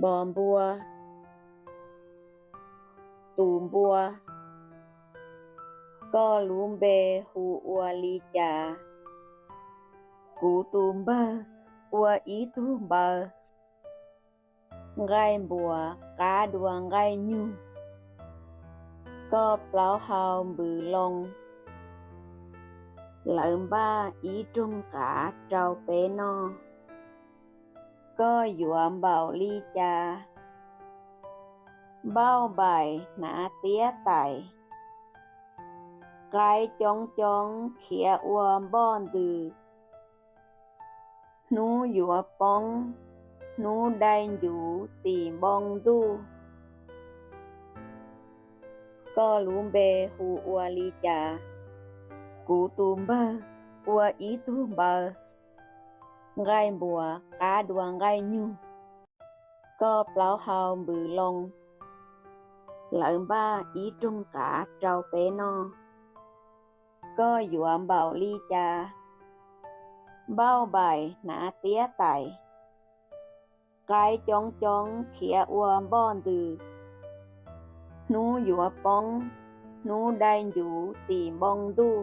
Tos npua. Tus npua, koj lub npe hu ua li cas? Kuv tus npawg ua ib tug npaws. Nqaij npuas qab dua nqaij nyug, koj plaub hau npws loo, lawv npaj ib rooj qav rau peb noj. Koj yuav npaum li cas? Npauj npaim hnav tiab tais, qaib coob coob khiav ua npoj ntws. Hnub yuav poob, hnub dai ncuv tim npoo ntuj. Koj lub npe hu ua li cas? Kuv tus npawg ua ib tug npaws. Nqaij npuas qab dua nqaij nyug, koj plaub hau npws loo, lawv npaj ib rooj qav rau peb noj. Koj yuav npaum li cas? Npauj npaim hnav tiab tais, qaib coob coob khiav ua npoj ntws. Hnub yuav poob, hnub dai ncuv tim npoo ntuj.